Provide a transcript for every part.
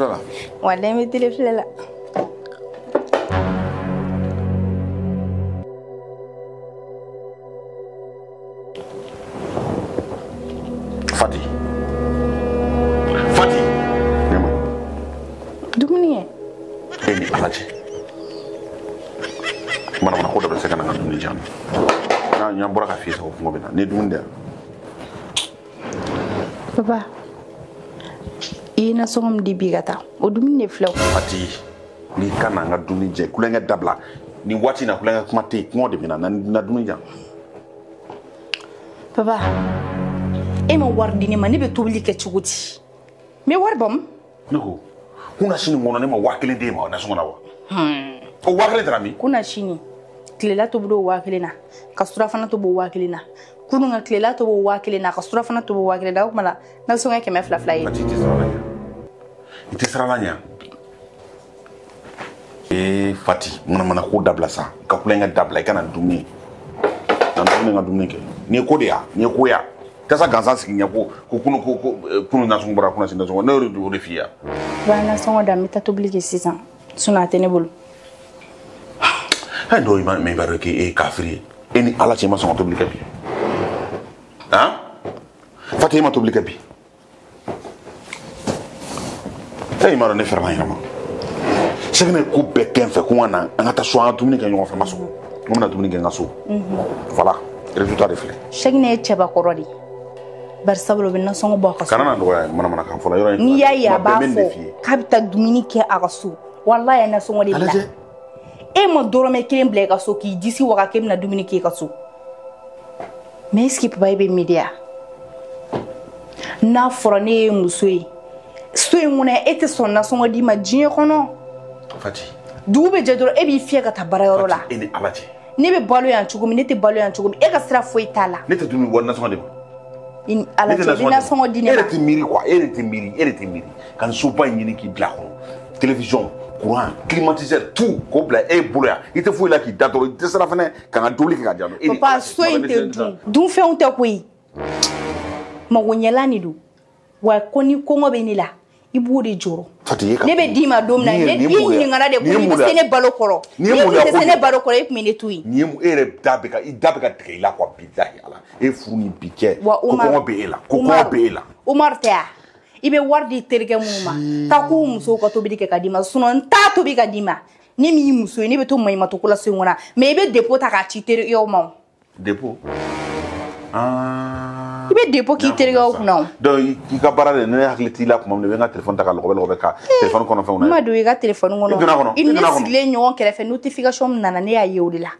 Walahi n bɛ télé filɛ la. Fati. Fati. Nema. Dumuni kɛ. E ni Ala cɛ. Manamana ko dɔ bɛ se ka na n ka dumuni di yan. N'an bɔra ka f'i ye sa ko kɔngɔ bɛ n na. Ni ye dumuni di yan. Papa. I ye nasɔngɔ min di bi ka taa o dumuni de filɛ o. Fati, n'i ka na n ka dumuni jɛ kulonkɛ dabila nin waati in na kulonkɛ kuma tɛ yen kɔngɔ de bɛ n na na dumuni di yan. Papa, e ma wari di ne ma ne bɛ tobili kɛ cogo di? N bɛ wari bɔ min? Ne ko kunna sini kɔnɔ ne ma 5000 d'e ma nasɔngɔ na wa? O 5000 taara min? Kunna sini tilela tobi o 5000 na ka surafana tobi o 5000 na kunun ka tilela tobi o 5000 na ka surafana tobi o 5000 na o tuma la nasɔngɔ ye 200 ye. Fati, i tɛ siran la ɲɛ. I tɛ siran la ɲɛ. Ee Fati, manamana ko dabila sa. I ka kulonkɛ dabila i ka na dumuni. Na dumuni n ka dumuni kɛ. Nin ye ko de ya? Nin ye ko ya? Tasa gansan sigi ɲɛ ko ko kunu ko ko kunu nasɔngɔ bɔra kunna sini nasɔngɔ ne y'o de f'i ye. Ba nasɔngɔ da n bɛ taa tobili kɛ sisan sinon a tɛ ne bolo. Hali dɔw ma i b'a dɔn k'e ye kafiri ye. E ni Ala cɛ i ma sɔn ka tobili kɛ bi. Han? Fati e ma tobili kɛ bi. E m'a dɔn ne fɛrɛla n yɛrɛ ma. Sɛgɛnɛ ye ko bɛɛ kɛ n fɛ ko n ka na an ka taa so an ka dumuni kɛ ɲɔgɔn fɛ n ma sɔn. N ko n bɛna dumuni kɛ n ka so. Voilà, résultat de filɛ. Sɛgɛnɛ ye cɛbakɔrɔ de ye. Bari sabula o bɛ nasɔngɔ bɔ a ka so. Kana na nɔgɔya manamanakan fɔlɔ yɔrɔ in. N'i y'a ye a b'a fɔ k'a bɛ taa dumuni kɛ a ka so. Walahi a ye nasɔngɔ de bila. E ma dɔrɔmɛ kelen bila i ka so k'i disi waga k'e bɛna dumuni kɛ i ka so. Mais est-ce que papa e bɛ miiri ya? N'a fɔra ne ye muso ye so in kɔnɔ e tɛ sɔn nasɔngɔ d'i ma diɲɛ kɔnɔ. Fati. Dugu bɛ jɛ dɔrɔn e b'i fiyɛ ka taa baarayɔrɔ la. E ni Ala cɛ. Ne bɛ balo yan cogo min ne tɛ balo yan cogo min e ka sira foyi t'a la. Ne tɛ dumuni wari nasɔngɔ de ma. I ni Ala cɛ i bɛ nasɔngɔ di ne ma. E yɛrɛ tɛ miiri quoi e yɛrɛ tɛ miiri e yɛrɛ tɛ miiri ka nin soba in ɲini k'i bila a kɔnɔ télévision courant climatiseur tout k'o bila e bolo yan i tɛ foyi la k'i da dɔrɔn i dɛsɛra fɛnɛ ka n ka dumuni kɛ ka di yan nɔ. Papa so in tɛ dun dunfɛnw tɛ koyi magoɲɛlan de don wa ko ni kɔngɔ bɛ ne la i b'o de jɔrɔ. Ne bɛ d'i ma don min na ne i ɲininkara de ko n'i bɛ se ne balo kɔrɔ n'i tun tɛ se ne balo kɔrɔ e tun bɛ ne to yen. Nin ye e yɛrɛ da bɛ ka i da bɛ ka tigɛ i la quoi bilahi Ala e furu ni bi cɛ ko kɔngɔ bɛ e la ko kɔngɔ bɛ e la. Umaru tɛ ya i bɛ wari di terikɛ minnu ma taa k'u musow ka tobili kɛ ka d'i ma sinon n t'a tobi ka d'i ma ne m'i muso ye ne bɛ to maɲumantɔ ko la so in kɔnɔ mais i bɛ dépôt ta k'a ci terikɛw ma o. Dépôt. Ah. I bɛ dépôt k'i terikɛw kunna o. Donc i ka baara de ne hakili t'i la tuma min na i bɛ n ka téléphone ta ka lɔgɔbɛ lɔgɔbɛ ka téléphone kɔnɔ fɛnw na. N ma don i ka téléphone kɔnɔ. I donna kɔnɔ. I ni ne sigilen ɲɔgɔn kɛrɛfɛ notification min nana ne y'a ye o de la.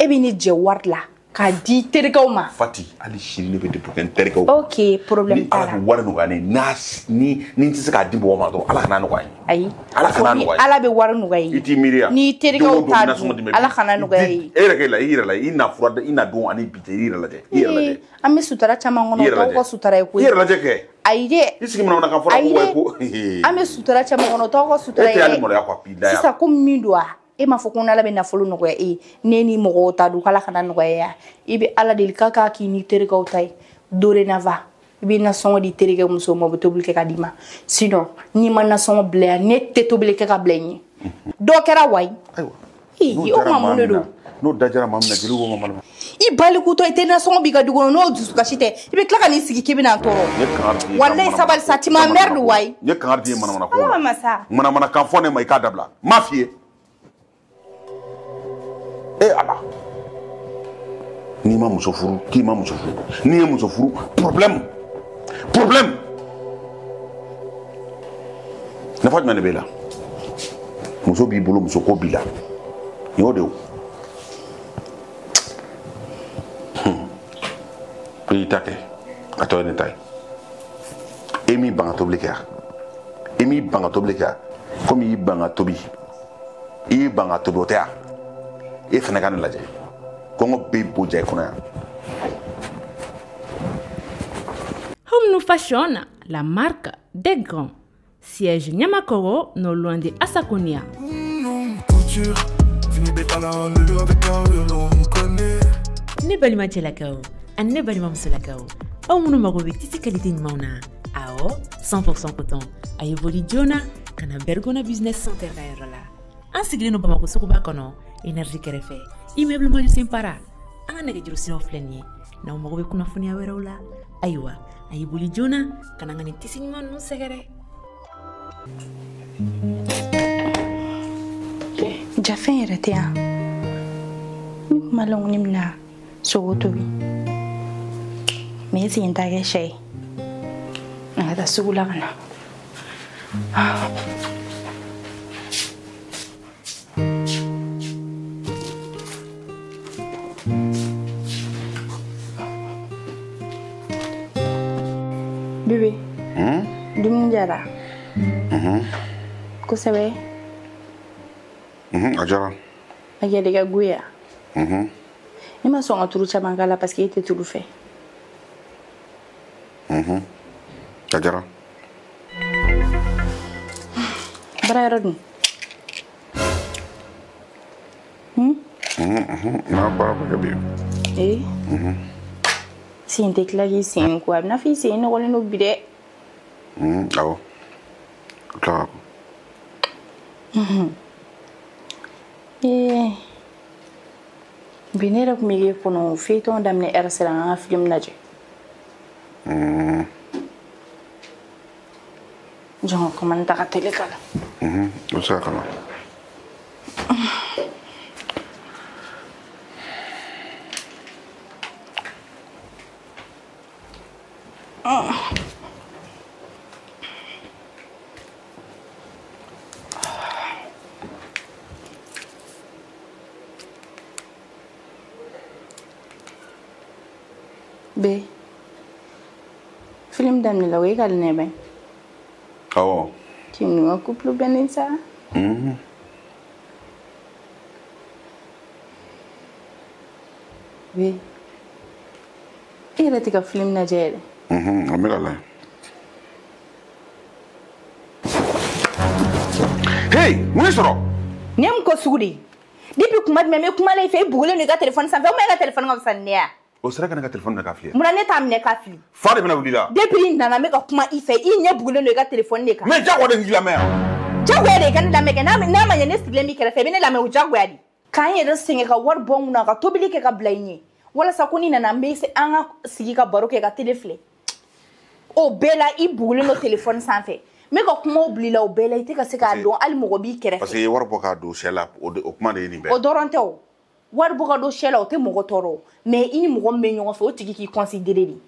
E bɛ ne jɛ wari la k'a di terikɛw ma. Fati hali sini ne bɛ dépôt kɛ n terikɛw. Ok problème t'a la. Ni Ala bɛ wari nɔgɔya ne ye n'a ni n tɛ se k'a di mɔgɔ ma dɔrɔn Ala kana nɔgɔya n ye. Ayi. Ala kana nɔgɔya n ye. Ala bɛ wari nɔgɔya i ye. I t'i miiri yan. N'i terikɛw t'a dun Ala kana nɔgɔya i ye. E yɛrɛ k'e la i yɛrɛ la i na fura i na don ani bi cɛ i yɛrɛ lajɛ i yɛrɛ lajɛ. An bɛ sutura caman kɔnɔ o t'aw ka sutura ye koyi. I yɛrɛ lajɛ kɛ. Ayi dɛ. I sigi manamanakan fɔla ko wa ko. An bɛ sutura caman kɔnɔ o t'aw ka sutura ye. E tɛ hali maloya quoi bilahi. Sisan ko min don wa? E m'a fɔ ko n'Ala bɛ nafolo nɔgɔya e ye ne ni mɔgɔw ta don k'Ala kana nɔgɔya ya i bɛ Ala deli k'a k'a k'i ni terikɛw ta ye dorénavant i bɛ nasɔngɔ di terikɛ musow ma u bɛ tobili kɛ ka d'i ma sinon n'i ma nasɔngɔ bila yan ne tɛ tobili kɛ ka bila i ɲɛ dɔ kɛra wayi. Ayiwa. O tuma mun de don? N'o dajara maa min na jeli b'o ma malima. I balikutɔ i tɛ nasɔngɔ b'i ka du kɔnɔ n'o dusukasi tɛ i bɛ tila ka n'i sigi k'i bɛna n tɔɔrɔ. Walayi sabali sa tu m'emmerdes wayi. N ye kangari d'i ye manamana ko la. Ala ma sa. Manamanakan fɔ ne ma i k'a dabila n m'a f'i ye. E Ala n'i ma muso furu k'i ma muso furu n'i ye muso furu problème problème nafa jumɛn de b'e la muso b'i bolo muso ko b'i la nin y'o de ye o i y'i ta kɛ a tɔ ye ne ta ye e m'i ban ka tobili kɛ yan e m'i ban ka tobili kɛ yan komi i y'i ban ka tobi i y'i ban ka tobi o tɛ yan. E fana ka ne lajɛ kɔngɔ bɛ bo ja i kɔnɔ yan. Home New Fashion, la marque des grands. Siège Niamakoro, non loin de Assakonia. Ne balima cɛlakaw ani ne balima musolakaw aw minnu mago bɛ tisi qualité ɲumanw na Awɔ, 100% coton. A ye boli joona ka na Bergona Business Center ka yɔrɔ la. An sigilen don Bamakɔ suguba kɔnɔ, énergie kɛrɛfɛ, immeuble Maju Para. An ka nɛgɛjuru siraw filɛ nin ye. N'aw mago bɛ kunnafoniya wɛrɛw la, ayiwa, a ye boli joona ka na n ka nin tisi ɲuman ninnu sɛgɛrɛ. Jafɛn yɛrɛ tɛ yan. Ni kuma la ko ne bɛna sogo tobi. Mais est-ce que n ta kɛ sɛ ye? An ka taa sugu la ka na. Bébé. Dumuni diyara? Kosɛbɛ. A diyara. A kɛra i ka goût ye wa? Ne ma sɔn ka tulu caman k'a la parce que e tɛ tulu fɛ. A diyara. Baara yɔrɔ dun? N'a baara bɛ kɛ bi. Ee. Sen tɛ tila k'i sen ko a bɛ n'a fɔ i sen nɔgɔlen don bi dɛ. Awɔ. Tila ka ko. Ee. Bi ne yɛrɛ tun bɛ k'e kɔnɔ feuilleton daminɛ heure sera an ka film lajɛ. Jɔn commande ta ka télé k'a la. O bɛ se ka k'a la. Be. Film daminɛ la o ye ka nɛ bɛ. Awɔ. Cɛ ninnu ka couple bɛnnen sa. Be. E yɛrɛ tɛ ka film lajɛ yɛrɛ. An bɛ ka lajɛ. Hey, mun ye sɔrɔ? Nin ye mun ko sugu de ye? Depuis kuma jumɛn n bɛ kuma la i fɛ i bugulen don i ka téléphone sanfɛ ou bien e ka téléphone ka fisa ni ne ye wa? O sera ka ne ka téléphone minɛ k'a fili. Munna ne t'a minɛ k'a fili? Fa de bɛna wuli la. Depuis i nana n bɛ ka kuma i fɛ i ɲɛ bugulen don i ka téléphone de kan. Mais jagoya de k'i lamɛn yan. Jagoya de i ka ne lamɛn kɛ n'a ma ɲɛ ne sigilen b'i kɛrɛfɛ i bɛ ne lamɛn o jagoya de. K'an yɛrɛ sɛgɛn ka wari bɔ n kunna ka tobili kɛ ka bila i ɲɛ walasa ko n'i nana n bɛ se an ka sigi ka baro kɛ ka télé filɛ. O bɛɛ la i bugulen don téléphone sanfɛ. N bɛ ka kumaw bila i la o bɛɛ la i tɛ ka se k'a dɔn hali mɔgɔ b'i kɛrɛfɛ. Parce que i ye wari bɔ k'a don sɛ la o kuma de ye nin bɛɛ. O dɔrɔn tɛ o. Wari bɔ ka don sɛ la o tɛ mɔgɔ tɔɔrɔ mais i ni mɔgɔ min bɛ ɲɔgɔn fɛ o tigi k'i considérer de.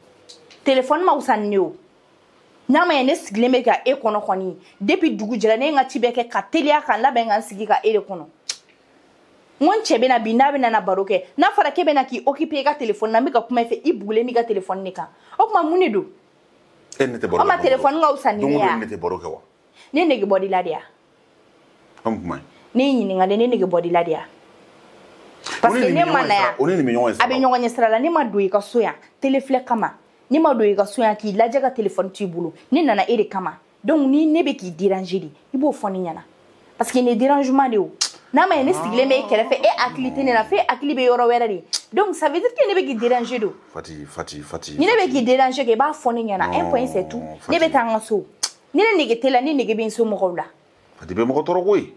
Téléphone ma wusa ni ne o. N'a ma ɲɛ ne sigilen bɛ ka e kɔnɔ kɔni depuis dugu jɛra ne ye n ka ci bɛɛ kɛ ka teliya ka n labɛn ka n sigi ka e de kɔnɔ. N ko n cɛ bɛ na bi n'a bɛ na baro kɛ n'a fɔra k'e bɛ na k'i occuper i ka téléphone na n bɛ ka kuma i fɛ i bugulen b'i ka téléphone de kan o tuma mun de don? E ne tɛ baro kɛ. O ma téléphone ka wusa ni ne ye wa? Ne tɛ baro kɛ wa? Ne nege bɔ la de ya? An kuma ye. Ne y'i ɲininka de ne nege bɔ la de ya? Parce que ne ma na yan. O ne nin bɛ ɲɔgɔn ɲɛ sira la. A bɛ ɲɔgɔn ɲɛ sira la ne ma don i ka so yan télé filɛ kama ne ma don i ka so yan k'i lajɛ ka téléphone t'i bolo ne nana e de kama donc ni ne bɛ k'i déranger de i b'o fɔ ne ɲɛna parce que nin ye dérangement de ye o. N'a ma ɲɛ ne sigilen bɛ e kɛrɛfɛ e hakili tɛ ne la f'e hakili bɛ yɔrɔ wɛrɛ de donc ça veut dire que ne bɛ k'i déranger de. Fati Fati Fati. Ni ne bɛ k'i déranger kɛ i b'a fɔ ne ɲɛna un point c'est tout ne bɛ taa n ka so ni ne nege t'e la ne nege bɛ n somɔgɔw la. Fati bɛ mɔgɔ tɔɔrɔ koyi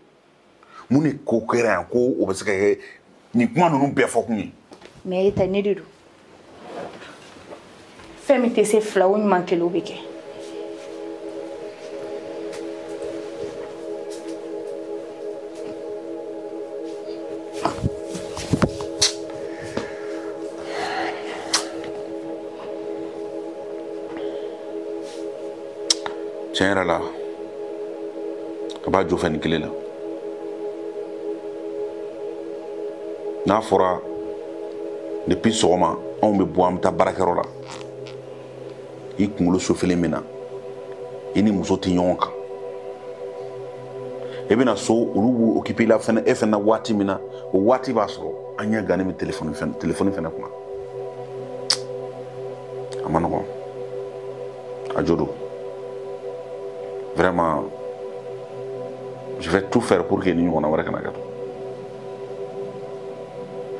mun de ko kɛra yan ko o bɛ se ka kɛ nin kuma ninnu bɛɛ fɔ kun ye. Mais e ta ne de don fɛn min tɛ se fila o ɲuman kelen o bɛ kɛ. Tiɲɛ yɛrɛ la a b'a jɔ fɛn nin kelen la n'a fɔra depuis sɔgɔma anw bɛ bɔ an bɛ taa baarakɛyɔrɔ la i kunkolo sofelen bɛ na i ni muso tɛ ɲɔgɔn kan e bɛna so olu b'u occuper la fɛnɛ e fɛnɛ na waati min na o waati b'a sɔrɔ an ɲɛ gannen bɛ téléphone fɛnɛ kunna a ma nɔgɔn a jo don. Vraiment, je vais tout faire pour que ni ɲɔgɔnna wɛrɛ kana kɛ.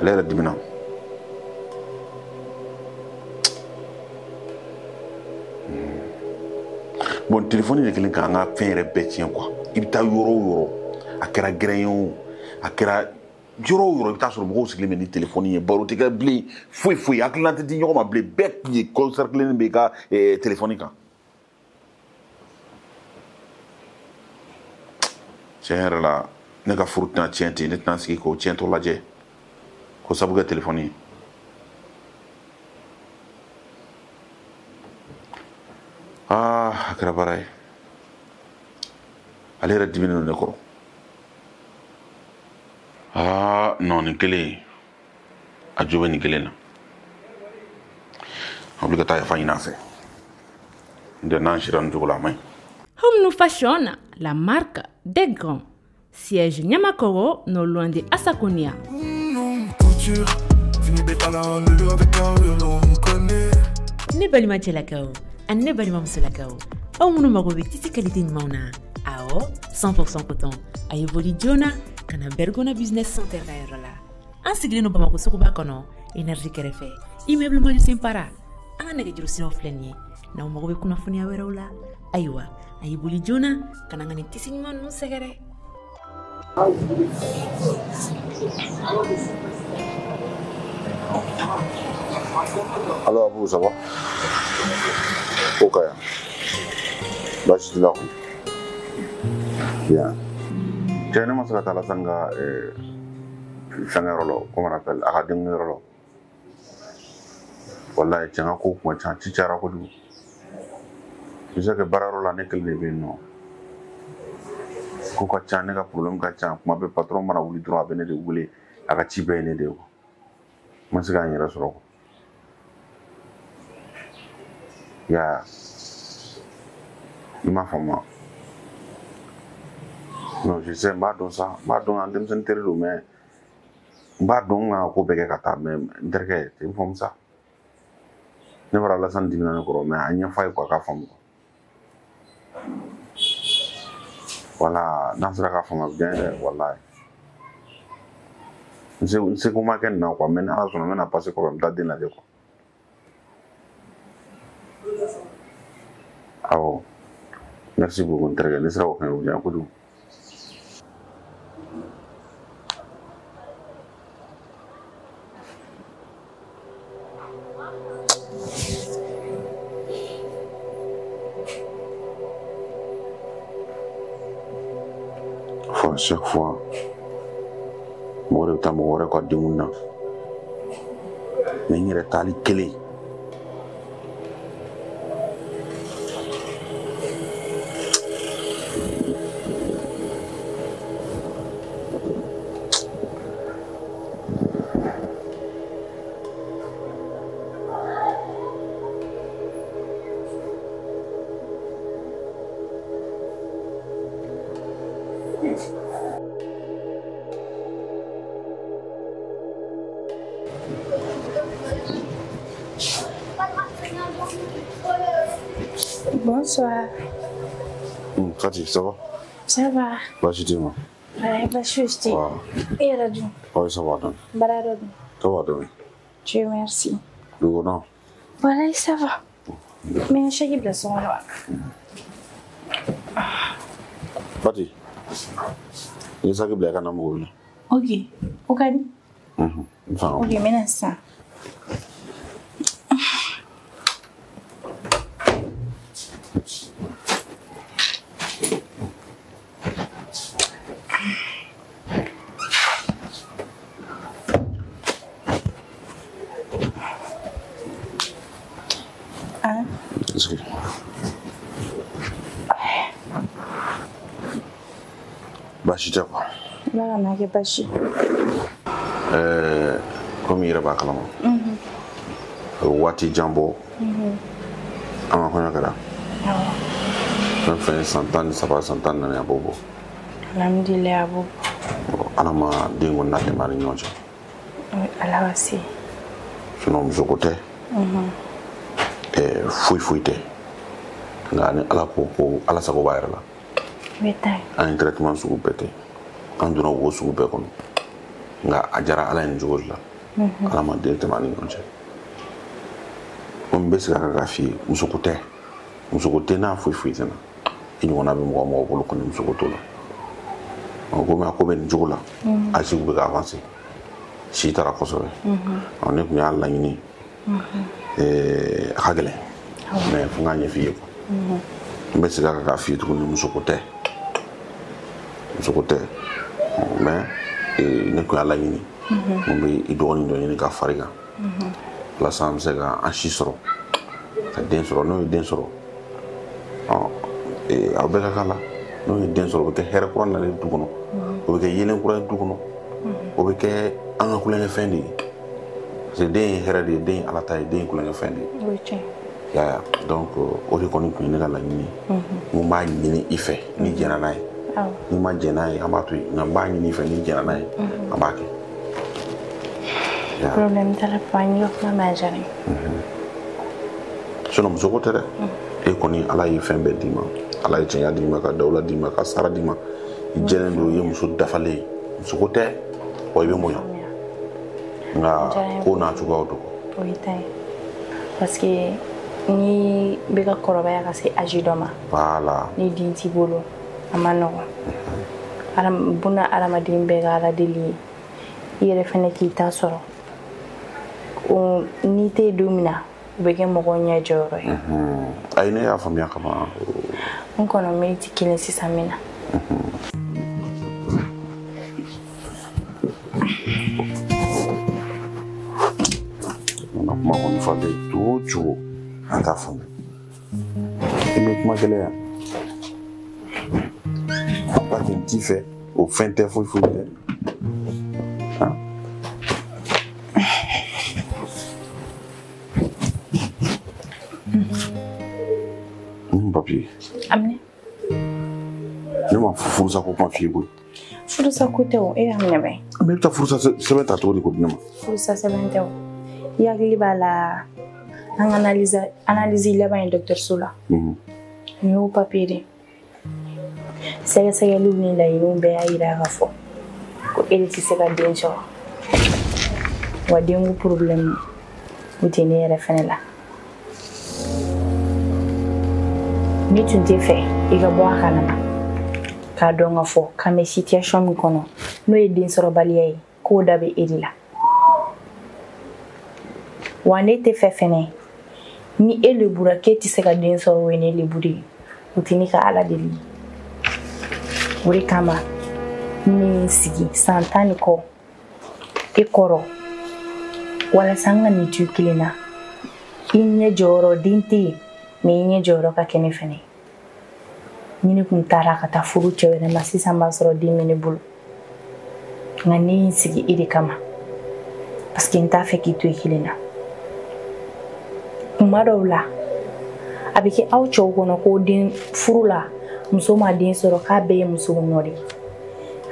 Ale yɛrɛ dimina. Bon téléphone de kelen k'an ka fɛn yɛrɛ bɛɛ tiɲɛ quoi. I bɛ taa yɔrɔ o yɔrɔ, a kɛra gɛrɛn ye o, a kɛra yɔrɔ o yɔrɔ, i bɛ taa sɔrɔ mɔgɔw sigilen bɛ ni téléphone ye, baro tɛ kɛ bilen, foyi foyi, hakilina tɛ di ɲɔgɔn ma bilen, bɛɛ ye concerclé bɛ i ka téléphone kan. Tiɲɛ yɛrɛ la, ne ka furu tɛna tiɲɛ ten, ne tɛna sigi k'o tiɲɛtɔ lajɛ k'o sabu kɛ téléphone ye. Ah, a kɛra baara ye. Ale yɛrɛ diminen don ne kɔrɔ. Ah, non, nin kelen, a jo bɛ nin kelen na. A wuli ka taa yafa ɲini a fɛ. N tɛ n'an sira nin cogo la, a man ɲi. Home New Fashion, la marque des grands. Siège Niamakoro, non loin de Assakonia. Ne balima cɛlakaw ani ne balima musolakaw, aw minnu mago bɛ tisi qualité ɲumanw na, awɔ 100% coton, a ye boli joona ka na Bergona Business Center ka yɔrɔ la. An sigilen don Bamakɔ suguba kɔnɔ, énergie kɛrɛfɛ, immeuble Majusen Para. An ka nɛgɛjuru siraw filɛ nin ye, n'aw mago bɛ kunnafoniya wɛrɛw la, ayiwa a ye boli joona ka na an ka nin tisi ɲuman ninnu sɛgɛrɛ. Allo Abou, ça va? Ok. Baasi t'i la kɔni? Bien. Cɛ, ne ma se ka taa Alassane ka fɛnkɛyɔrɔ la, comment on appelle, a ka denkɛyɔrɔ la. Walayi, cɛ, n ka ko kuma ca, ci cayara kojugu. Tu sais que baarayɔrɔ la ne kelen de bɛ yen nɔ. Ko ka ca, ne ka problème ka ca, kuma bɛɛ patron mana wuli dɔrɔn a bɛ ne de wele, a ka ci bɛɛ ye ne de ye. N ma se k'an yɛrɛ sɔrɔ. Ya, i m'a faamu. Non, je sais, n b'a dɔn sa, n b'a dɔn an denmisɛnnin teri don, mais n b'a dɔn n kan ka ko bɛɛ kɛ ka taa, mais n terikɛ, i faamu sa. Ne bɔra Alassane dimina ne kɔrɔ, mais a ɲɛfɔ a ye quoi, a k'a faamu. Voilà, n'an sera k'a faamu a bɛ diya n ye dɛ, walayi. N seko ma kɛ nin na quoi, mais ni Ala sɔnna n bɛna passer kɔfɛ, n bɛ taa den lajɛ quoi. Awɔ, merci beaucoup n terikɛ, n'i sera k'o kɛ o bɛ diya n ye kojugu. À chaque fois, mɔgɔ de bɛ taa mɔgɔ wɛrɛ ka denw na, mais n yɛrɛ taali kelen. Bonsoir. Kati, ça va? Ça va. Baasi t'i ma? Ouais, baasi tɛ. E yɛrɛ dun? Oui, ça va dɔɔni. Baara dɔ dun? Ça va dɔɔni. Dieu merci. Dugu kɔnɔ? Voilà, ça va. Mais n saki bila so kɔnɔ wa? Fati, i ye saki bila i ka na mɔgɔ wele. Ok, o ka di? N fa. Ok, n bɛna sisan. Baasi tɛ quoi. Ala kana kɛ baasi. Komi i yɛrɛ b'a kalama. A bɛ waati jan bɔ. An ka kɔɲɔ kɛra. Fɛn fɛn ye san 13 san 14 a b'o bɔ. Alhamdulilayi a b'o bɔ. Ala ma den kɔni n'a tɛmɛ an ni ɲɔgɔn cɛ. Ala ka se. Sinon musoko tɛ. Foyi foyi tɛ. Nka ni Ala ko ko Ala sago b'a yɛrɛ la. An ye traitement sugu bɛɛ kɛ, an donna wo sugu bɛɛ kɔnɔ, nka a diyara Ala ye nin cogo de la. Ala ma den tɛmɛ an ni ɲɔgɔn cɛ. Komi n bɛ segin a kan k'a f'i ye, musoko tɛ, Musoko tɛ n'a foyi foyi tɛ na. I ɲɔgɔnna bɛ mɔgɔ mɔgɔ bolo kɔni musoko t'o la. Komi a ko bɛ nin cogo la, a siw bɛ ka avancer. Si taara kosɛbɛ. Ne tun y'a laɲini. A ka gɛlɛn. Mais fo n k'a ɲɛf'i ye quoi. N bɛ segin a kan k'a f'i ye tuguni musoko tɛ. Musoko tɛ. Mais ne tun y'a laɲini. N bɛ i dɔgɔnin dɔ ɲini ka far'i kan. Walasa an bɛ se ka an si sɔrɔ. Ka den sɔrɔ, n'o ye den sɔrɔ. Aw bɛɛ ka k'a la. N'o ye den sɔrɔ, o bɛ kɛ hɛrɛ kura nalen du kɔnɔ. O bɛ kɛ yeelen kura ye du kɔnɔ. O bɛ kɛ an ka kulonkɛfɛn de ye. Parce que den ye hɛrɛ de ye, den ye ala ta ye, den ye kulonkɛfɛn de ye. O ye tiɲɛ. Ya donc o de kɔni tun ye ne ka laɲini ye. N b'a ɲini i fɛ n'i jɛnna n'a ye. N'i ma jɛn n'a ye, an b'a to yen. Nka n b'a ɲini i fɛ n'i jɛnna n'a ye, an b'a kɛ. Problème t'a la papa, n y'i ka kuma mɛn a diyara n ye. Sinon musoko tɛ dɛ. E kɔni ala ye fɛn bɛɛ d'i ma. Ala ye cɛnya d'i ma, ka dawula d'i ma, ka sara d'i ma. I jɛlen don, i ye muso dafalen ye. Musoko tɛ, wa i bɛ bonya. Nka ko n'a cogoyaw don. O y'i ta ye. Parce que n'i bɛ ka kɔrɔbaya ka se âge dɔ ma. Voilà. Ni den t'i bolo, a ma nɔgɔn. Buna hadamaden bɛɛ ka ala deli ye. I yɛrɛ fɛnɛ k'i ta sɔrɔ. N'i tɛ yen don min na, o bɛ kɛ mɔgɔw ɲɛ jɔyɔrɔ ye. Ayi, ne y'a faamuya kaban. N kɔnɔ miniti kelen sisan n bɛ na. Mana kuma kɔni fɔ bɛ cogo o cogo, an t'a faamu. I bɛ kuma gɛlɛya. Ba tun t'i fɛ, o fɛn tɛ foyi foyi tɛ. Papier. Aminɛ. Ne ma furusa ko kuma f'i ye koyi. Furusa ko tɛ o, e y'a minɛ bɛn. Mais i bɛ taa furusa sɛbɛn ta cogo di k'o di ne ma? Furusa sɛbɛn tɛ o. I hakili b'a la an ka analyse laban ye dɔgɔtɔrɔso la. Nin y'o papier de ye. Sɛgɛsɛgɛliw ni laɲiniw bɛɛ y'a yira k'a fɔ ko e de tɛ se ka den sɔrɔ. Wa denko problème o tɛ ne yɛrɛ fɛnɛ la. Ne tun tɛ fɛ i ka bɔ a kalama k'a dɔn k'a fɔ k'an bɛ situation min kɔnɔ n'o ye densɔrɔbaliya ye k'o da bɛ e de la. Wa ne tɛ fɛ fɛnɛ ni e lebura k'e tɛ se ka den sɔrɔ, o ye ne lebu de ye, o tɛ ne ka ala deli ye. O de kama ne ye n sigi san 10 ni kɔ e kɔrɔ walasa n ka nin tu kelen na. I ɲɛ jɔyɔrɔ den tɛ yen, mais i ɲɛ jɔyɔrɔ ka kɛ ne fɛnɛ. Ni ne kun taara ka taa furu cɛ wɛrɛ ma sisan b'a sɔrɔ den bɛ ne bolo. Nka ne ye n sigi e de kama parce que n t'a fɛ k'i to i kelen na. Kuma dɔw la a bɛ kɛ aw cɛw kɔnɔ ko den furu la muso ma den sɔrɔ k'a bɛɛ ye musow nɔ de ye.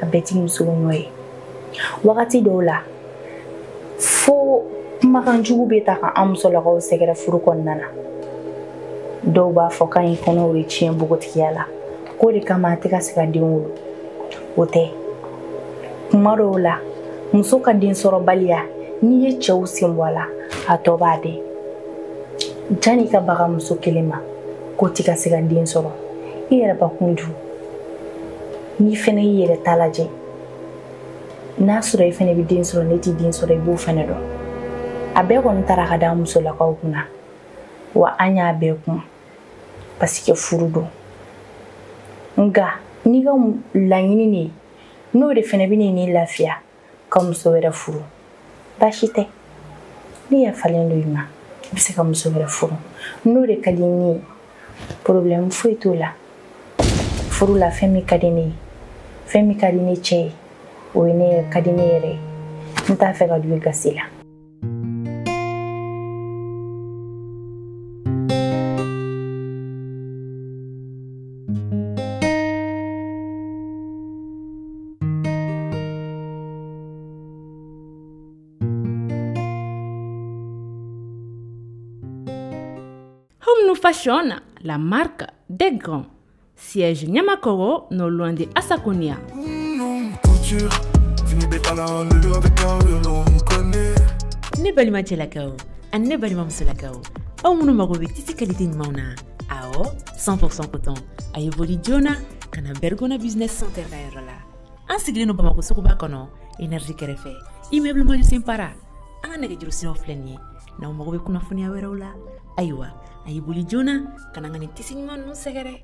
A bɛɛ ti musow nɔ ye. Wagati dɔw la fo kumakan jugu bɛ ta ka an musolakaw sɛgɛrɛ furu kɔnɔna na. Dɔw b'a fɔ k'an ye kɔnɔw de tiɲɛ npogotigiya la, k'o de kama a tɛ ka se ka den wolo. O tɛ. Kuma dɔw la muso ka densɔrɔbaliya, n'i ye cɛw sen bɔ a la, a tɔ b'a den. Janni i ka baga muso kelen ma k'o tɛ ka se ka den sɔrɔ, i yɛrɛ bakun dun. N'i fɛnɛ y'i yɛrɛ ta lajɛ, n'a sɔrɔ i fɛnɛ bɛ den sɔrɔ, ne tɛ den sɔrɔ, i b'o fɛnɛ dɔn. A bɛɛ kɔni taara ka da musolakaw kunna, wa an y'a bɛɛ kun parce que furu don. Nka n'i ka laɲini de ye, n'o de fɛnɛ bɛ n'i lafiya ka muso wɛrɛ furu, baasi tɛ. N'i yafalen don i ma, i bɛ se ka muso wɛrɛ furu. N'o de ka di ne ye, problème foyi t'o la. Furu la fɛn min ka di ne ye, fɛn min ka di ne cɛ ye, o ye ne ka di ne yɛrɛ ye. N t'a fɛ ka don i gasi la. Fashion, la marque des grands. Siège Nyamakoro, non loin de Asakonia. Ne balima cɛlakaw ani ne balima musolakaw, aw minnu mago bɛ tisi qualité ɲumanw na, Awɔ, 100% coton. A ye boli joona ka na Bergona Business Center ka yɔrɔ la. An sigilen don Bamakɔ suguba kɔnɔ, énergie kɛrɛfɛ, immeuble Majusen Para. An ka nɛgɛjuru siraw filɛ nin ye. N'aw mago bɛ kunnafoniya wɛrɛw la, ayiwa, a ye boli joona ka na n ka nin tisi ɲuman ninnu sɛgɛrɛ.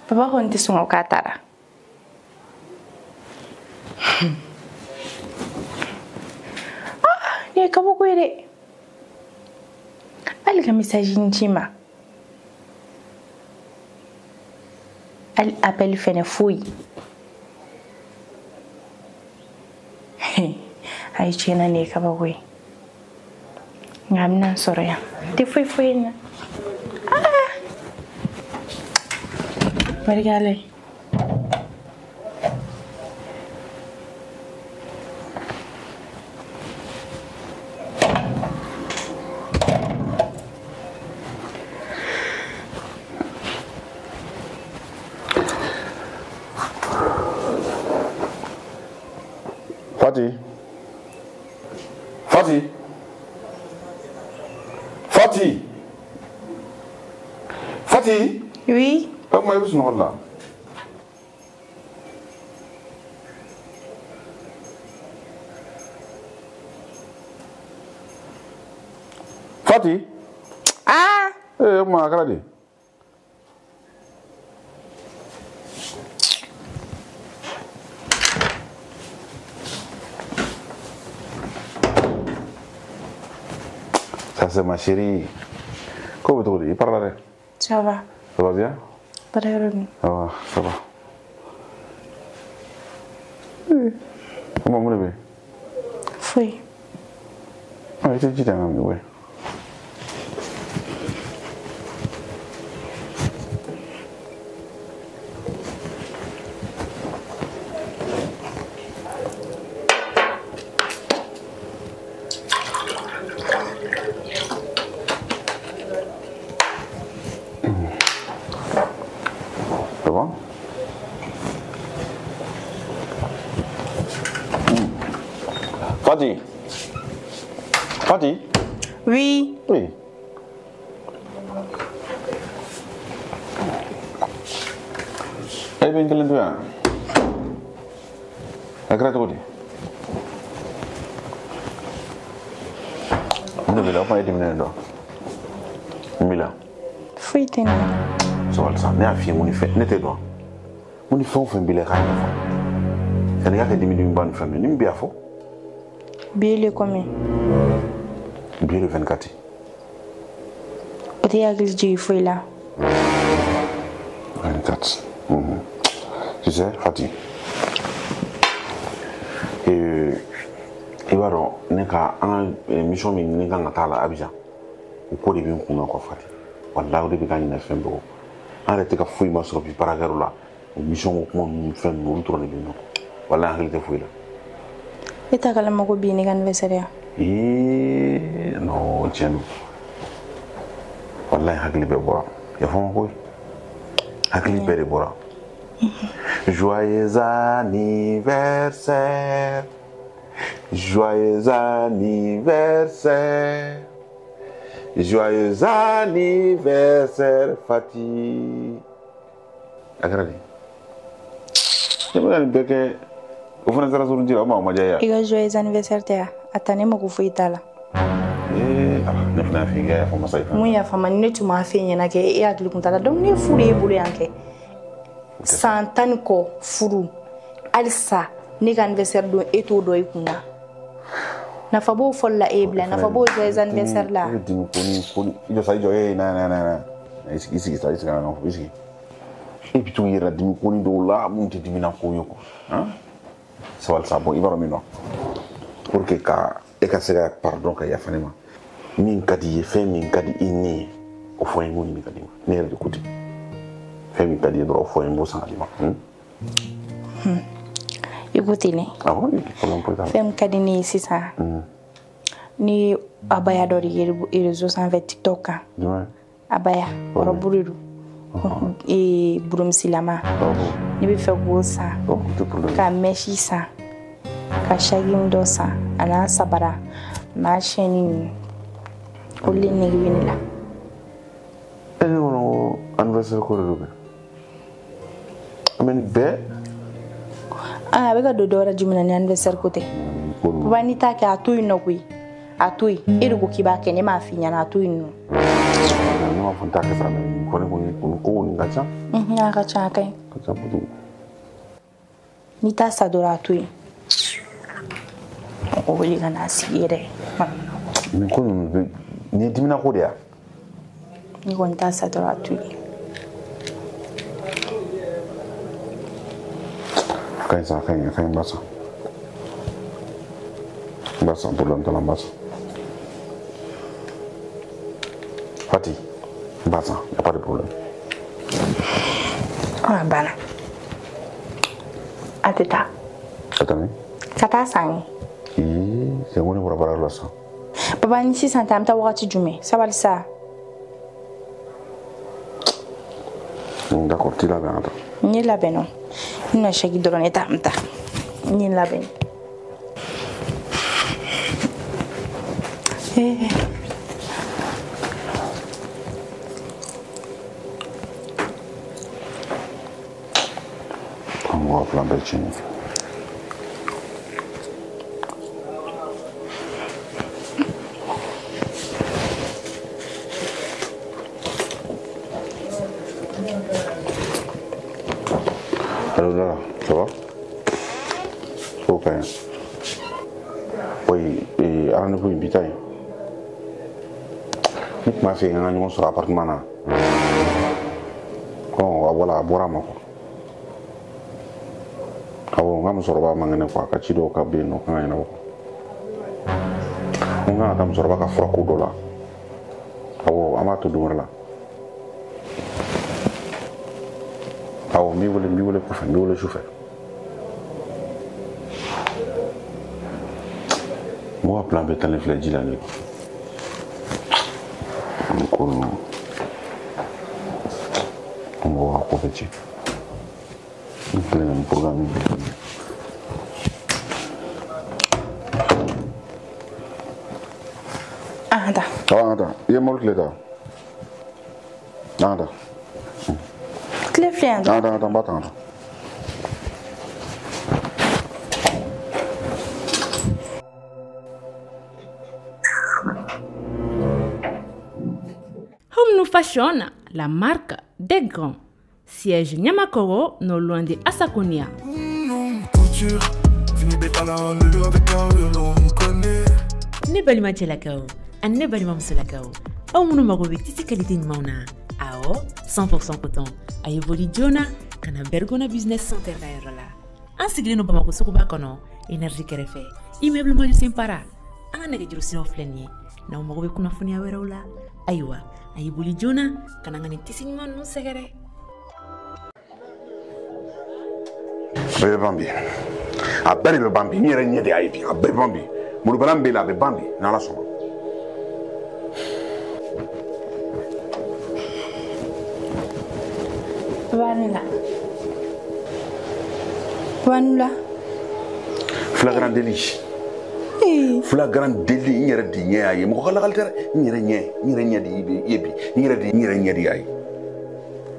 Papa kɔni tɛ sɔn k'a taara. Ah, nin ye kabako ye dɛ. Hali ka message in ci n ma. Hali appel fɛnɛ foyi. Ayi, tiɲɛna nin ye kabako ye. Nka a bɛna n sɔrɔ yan. Tɛ foyi foyi n na. Barika Ala ye. Fati. Fati. Fati. Fati. Oui. Comment est-ce que là? Fati. Ah. Eh, comment est-ce que ça c'est ma chérie. Comment tu dis? Parle. Ça va. Ça va bien? Ça va, ça va. Comment vous levez? Oui. Ah, il te dit d'un ami, oui. Fati. Fati. Oui. Oui. Eh bien, quel est le La grâce de Dieu. Ne vais pas être diminué. Mila. Fuite. Ça, ne a fait mon effet, n'était pas. Mon effet, on fait un bilan. Ça n'est pas que diminuer une bonne famille, ni bien faux. Bi le combien? Bi le 24. O tɛ hakili jigin foyi la. 24. Tu sais, Fati. I b'a dɔn ne ka an ka mission min ne kan ka taa la Abidjan, o ko de bɛ n kun na quoi Fati. Walahi o de bɛ ka ɲinɛ fɛn bɛɛ kɔ. An yɛrɛ tɛ ka foyi ma sɔrɔ bi baarakɛyɔrɔ la. O mission ko kuma ninnu fɛn ninnu olu dɔrɔn de bɛ yen nɔ. Walahi an hakili tɛ foyi la. E t'a kalama ko bi ye ne ka anniversaire ya? Ee non, tiɲɛ don. Walahi hakili bɛɛ bɔra. Yafa n ma koyi. Hakili bɛɛ de bɔra. Joyeux anniversaire. Joyeux anniversaire. Joyeux anniversaire Fati. A kɛra di? Ne bɛ ka nin bɛɛ kɛ. O fana taara surun ji la, o ma diya ye. I ka joyeux anniversaire tɛ yan? A ta ne mako foyi t'a la. Ee ala, ne fana y'a f'i ye k'i ka yafa masa ye. Mun yafa ma, ni ne tun m'a f'e ɲɛna kɛ, e hakili kun t'a la. Donc ne ye furu y'e bolo yan kɛ. San 10 ni kɔ furu. Halisa ne ka anniversaire don e t'o dɔn i kun na. Nafa b'o fɔli la e ye bila, nafa b'o joyeux anniversaire la. E bɛ dimi ko ni ko ni i jɔ sa, i jɔ ee na na na na. I sigi, i sigi sa, i sigi ka i sigi. E bɛ to k'i yɛrɛ dimi ko ni dɔw la mun tɛ dimi na ko ye quoi. Han? Sabali sa, bon i b'a dɔn min nɔ. Pour que ka e ka se ka pardon ka yafa ne ma. Min ka di i ye, fɛn min ka di i ni ye, o fɔ n ye n k'o ɲini ka d'i ma. Ne yɛrɛ de ko ten. Fɛn min ka di i ye dɔrɔn o fɔ n ye n b'o san ka d'i ma. I ko ten dɛ. Awɔ, problème foyi t'a la. Fɛn min ka di ne ye sisan. Ni abaya dɔ de ye réseau sanfɛ TikTok kan. Jumɛn? Abaya, robe de don. Burumusilama. Ne bɛ fɛ k'o san. Ka mèche san. Ka shagin dɔ san. A n'a sabara. N'a chaîne ninnu. Olu de nege bɛ ne la. E ne kɔnɔ ko anniversaire ko de don kɛ. Mais nin bɛɛ. A bɛ ka don dɔ wɛrɛ jumɛn na ni anniversaire ko tɛ. Papa n'i t'a kɛ a to yen nɔ koyi. A to yen. E de ko k'i b'a kɛ ne m'a f'i ɲɛna a to yen nɔ. Ne m'a fɔ n t'a kɛ sa mais nin kɔni ko nin ka ca. A ka ca a ka ɲi. A ka ca kojugu. N'i t'a sa dɔrɔn a to yen. Mɔgɔ wele ka n'a sigi yɛrɛ. Nin ko ninnu bɛ nin ye dimina ko de ye wa? N'i kɔni t'a sa dɔrɔn a to yen. A ka ɲi sa a ka ɲi n b'a san. N b'a san problème t'a la n b'a san. Fati, n b'a san, y a pas de problème. A banna. A tɛ taa. Ka taa min? Ka taa san ye. Ee, cɛ ko ne bɔra baara la sisan. Papa ni sisan tɛ an bɛ taa wagati jumɛn? Sabali sa. D'accord, t'i labɛn an ka taa. N ye labɛn nɔ. N bɛna sɛki dɔrɔn ne ta n bɛ taa. N ye labɛn. An ka plan bɛɛ tiɲɛ. Allô, Lala, ça va? Ok. Oui, et rendez-vous in bi ta ye. Ne tun b'a fɛ an ka ɲɔgɔn sɔrɔ appartement na. Bon, voilà, a bɔra a ma quoi. Awɔ, n ka musokɔrɔba man kɛnɛ quoi, a ka ci dɔw ka bɛ yen nɔ kan ka ɲɛnabɔ. N kan ka taa musokɔrɔba ka furako dɔ la. Awɔ, an b'a to don wɛrɛ la. Awɔ, n b'i wele kɔfɛ, n b'i wele sufɛ. Mɔgɔ ka plan bɛɛ talen filɛ ji la nin ye. Nin ko ninnu. Mɔgɔ ka ko bɛɛ tiɲɛ. N kɛlen ka nin programme bɛɛ kɛ. An ka taa. Awɔ, an ka taa. I ye mobili tile ta? An ka taa. Tile filɛ yan. An ka taa, an ka taa, n b'a ta an ka taa. Home New Fashion, la marque des grands. Siège Nyamakoro, non loin de Asakonia. Ne balima cɛlakaw ani ne balima musolakaw, aw minnu mago bɛ tisi qualité ɲumanw na, awɔ 100% coton, a ye boli joona ka na Bergona Business Center ka yɔrɔ la. An sigilen don Bamakɔ suguba kɔnɔ, énergie kɛrɛfɛ, immeuble Majusen Para. An ka nɛgɛjuru siraw filɛ nin ye. N'aw mago bɛ kunnafoniya wɛrɛw la, ayiwa a ye boli joona ka na an ka nin tisi ɲuman ninnu sɛgɛrɛ. A bɛɛ bɛ ban bi. A bɛɛ de bɛ ban bi. N yɛrɛ ɲɛ de y'a ye bi. A bɛɛ bɛ ban bi. Molobana min b'e la a bɛ ban bi n'Ala sɔnna. Papa ne la. Papa ne la. Flagrant délit. Flagrant délit n yɛrɛ de ɲɛ y'a ye. Mɔgɔ ka lakali tɛ dɛ. N yɛrɛ ɲɛ de ye bi. N yɛrɛ ɲɛ de y'a ye.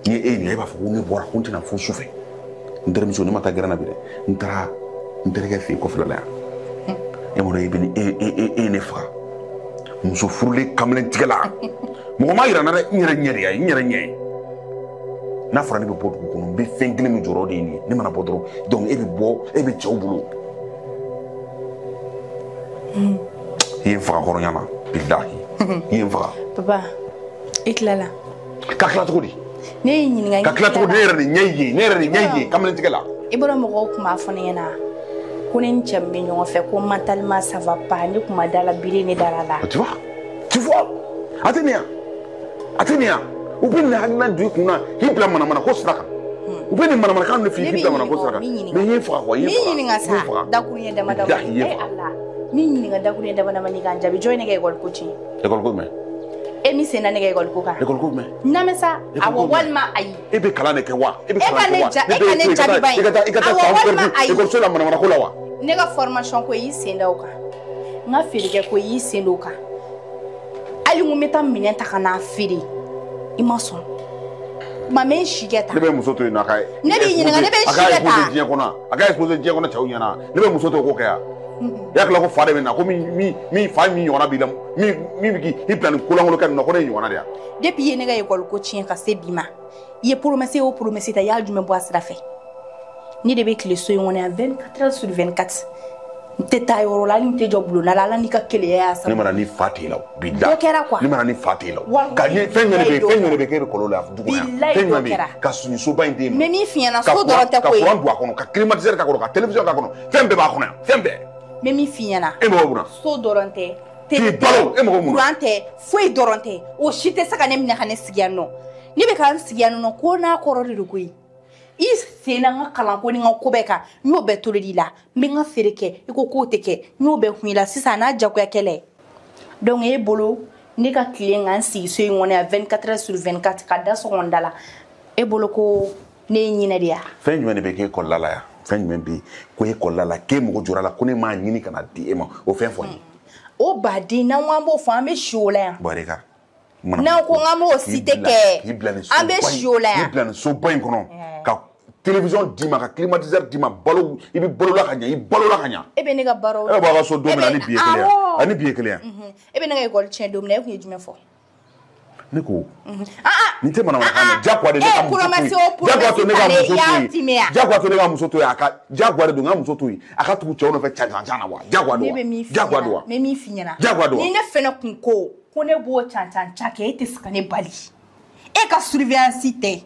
N'i ye e ɲininka e b'a fɔ ko ne bɔra ko n tɛna fo su fɛ. N terimuso ne ma taa gɛrɛn na bi dɛ. N taara n terikɛ fɛ yen kɔfɛla la yan. E m'a dɔn e bɛ ni e ye ne faga. Muso furulen kamalen tigɛ la. Mɔgɔ ma yira n na dɛ. N yɛrɛ ɲɛ de y'a ye. N yɛrɛ ɲɛ ye. N'a fɔra ne bɛ bɔ dugu kɔnɔ n bɛ fɛn kelen min jɔrɔ o de ye nin ye. Ne mana bɔ dɔrɔn donc e bɛ bɔ e bɛ cɛw bolo. I ye n faga hɔrɔnya la bilahi. I ye n faga. Papa i tilala. Ka tila cogo di? Ne y'i ɲininka. Ka tila cogo di? Ne yɛrɛ de ɲɛ ye ne yɛrɛ de ɲɛ ye kamalen tigɛ la. I bɔra mɔgɔw kun b'a fɔ ne ɲɛna ko ne ni cɛ min bɛ ɲɔgɔn fɛ ko mentalement ça va pas, ne kun ma da la bi ne dara la. Tu vois a tɛ nin yan a tɛ nin yan. U bɛ nin hakilina don i kun na k'i bila manamana ko sira kan. U bɛ nin manamanakan de f'i ye k'i bila manamana ko sira kan. Mais i ye n faga quoi, i ye n faga. N ɲininka sa dakuruɲɛ dama dama. E Ala, n ɲininka dakuruɲɛ dama dama n'i ka n jaabi. Jɔn ye ne ka école ko tiɲɛ? École ko jumɛn? E min sen da ne ka école ko kan. École ko jumɛn? N sa awɔ walima ayi. E bɛ kalan de kɛ wa? E bɛ kalan kɛ wa? E ka ne jaabi ba ye. I ka taa awɔ walima ayi. École so la manamana ko la wa? Ne ka formation ko i y'i sen da o kan. N ka feerekɛ ko i y'i sen da o kan. Hali n ko n bɛ taa minɛn ta ka n'a feere i ma sɔn. Ma mɛ n si kɛ tan. Ne bɛ muso to yen nɔ a ka. Ne b'i ɲininka ne bɛ n si kɛ tan. A ka exposé diɲɛ kɔnɔ a ka exposé diɲɛ kɔnɔ cɛw ɲɛna ne bɛ muso to o ko kɛ yan. I y'a tila ko fa de bɛ na ko min fa min ɲɔgɔnna b'i la min bɛ k'i bila nin kolankolon kɛ nin na ko ne ye ɲɔgɔnna de ya. Depuis i ye ne ka école ko tiɲɛ ka se bi ma i ye promesse o promesse ta i y'a jumɛn bɔ a sira fɛ. Ne de bɛ tile so in kɔnɔ yan 24 heures sur 24. N tɛ taa yɔrɔ la hali n tɛ jɔ bulonda la ala n'i ka keleya y'a sababu. Ne mana ni fa t'e la bi da. Dɔ kɛra quoi. Ne mana ni fa t'e la. Ka ni fɛn jumɛn de bɛ yen fɛn jumɛn de bɛ k'e bɛ kɔlɔn la dugu kɔnɔ yan. Fɛn jumɛn bɛ yen ka soba in d'e ma. Mais min f'i ɲɛna so dɔrɔn tɛ ko ye. Ka courant don a kɔnɔ ka climatiseur k'a kɔnɔ ka télévision k'a kɔnɔ fɛn bɛɛ b'a kɔnɔ yan fɛn bɛɛ. N bɛ min f'i ɲɛna. E mɔgɔ mun na. So dɔrɔn tɛ. K'i balo e mɔgɔ mun na. Courant tɛ foyi dɔrɔn tɛ o si tɛ se ka ne minɛ ka ne sigi yan nɔ. Ne bɛ ka n sigi yan nɔ ko n'a kɔrɔ de don koyi. I sen na n ka kalanko ni n ka ko bɛɛ kan n y'o bɛɛ toleli la n bɛ n ka feere kɛ i ko k'o tɛ kɛ n y'o bɛɛ kun i la sisan a n'a jagoya kɛlɛ. Donc e bolo ne ka tilen ka n sigi so in kɔnɔ yan 24 heures sur 24 ka da sɔgɔmada la e bolo ko ne ye ɲinɛ de ya. Fɛn jumɛn de bɛ k'e kɔlɔla la yan fɛn jumɛn bɛ yen ko e kɔlɔla la k'e mago jɔra la ko ne m'a ɲini ka na di e ma o fɛn fɔ n ye. O baden n'an ko an b'o fɔ an bɛ si o la yan. Barika. N'an ko k'an b'o si tɛ kɛ an bɛ si o la yan. K'i bila nin soba in kɔnɔ ka télévision d'i ma ka climatiseur d'i ma balo i bɛ balola ka ɲɛ i balola ka ɲɛ. E bɛ ne ka baaraw. E bɛ bɔ a ka so don min na ani bi ye kelen ye ani bi ye kelen ye. E bɛ ne ka école tiɲɛ don min na e tun ye jumɛn fɔ. Ne ko. Nin tɛ manamanakan ye jagoya de ne ka muso to yen jagoya to ne ka muso to yen jagoya to ne ka muso to yen a ka jagoya de don n ka muso to yen a ka tugu cɛw nɔfɛ cancancan na wa jagoya don wa jagoya don wa. Ne bɛ min f'i ɲɛna. Jagoya don wa. Ni ne fɛnɛ kun ko ko ne b'o cancancan kɛ e tɛ se ka ne bali e ka surveillance tɛ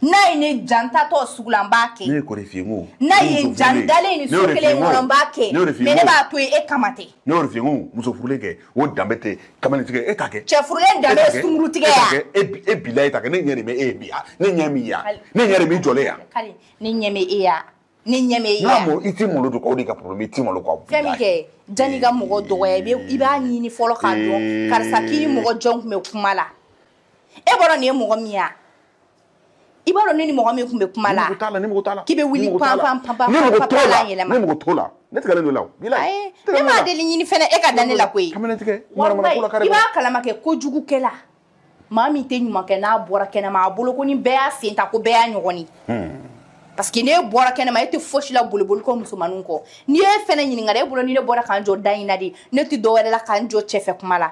n'a ye ne ja n taatɔ sugu la n b'a kɛ. Ne ye kɔri f'i ye n ko. N'a ye n ja n dalen nin so kelen in kɔnɔ n b'a kɛ mais ne b'a to yen e kama tɛ. Ne y'o de f'i ye n ko muso furulen kɛ o danbe tɛ kamalentigɛ e t'a kɛ. Cɛ furulen danbe ye sunkurutigɛ ye wa. E bila e t'a kɛ ne ɲɛ de bɛ e ye bi yan ne ɲɛ b'i yan ne ɲɛ de b'i jɔlen yan. Kari ne ɲɛ bɛ e yan ne ɲɛ bɛ e yan. N'a mɔ i t'i malo don o de ka problème i t'i malo quoi. Fɛn min kɛ janni ka mɔgɔ dɔgɔya i b'a ɲini fɔlɔ k'a dɔn karisa k'i ni mɔgɔ jɔn tun bɛ kuma la e b'a dɔn nin ye mɔgɔ min ye wa. I b'a dɔn ne ni mɔgɔ min tun bɛ kuma la. Ne mago t'a la ne mago t'a la. K'i bɛ wuli pan pan pan pan pan la yɛlɛma. Ne mago t'o la ne tigɛlen don la o. Ayi ne m'a deli ɲini fɛnɛ e ka da ne la koyi. Kamalen tigɛ manamana ko la kare. I b'a kalama kɛ kojugukɛla maa min tɛ ɲuman kɛ n'a bɔra kɛnɛma a bolo ko ni bɛɛ y'a sen ta ko bɛɛ y'a ɲɔgɔn ye. Parce que n'e bɔra kɛnɛma e tɛ fosi la boliboli kɔ musomaninw kɔ n'i ye fɛnɛ ɲininka e bolo ni ne bɔra k'an jɔ da in na de ne tɛ dɔwɛrɛ la k'an jɔ cɛfɛ kuma la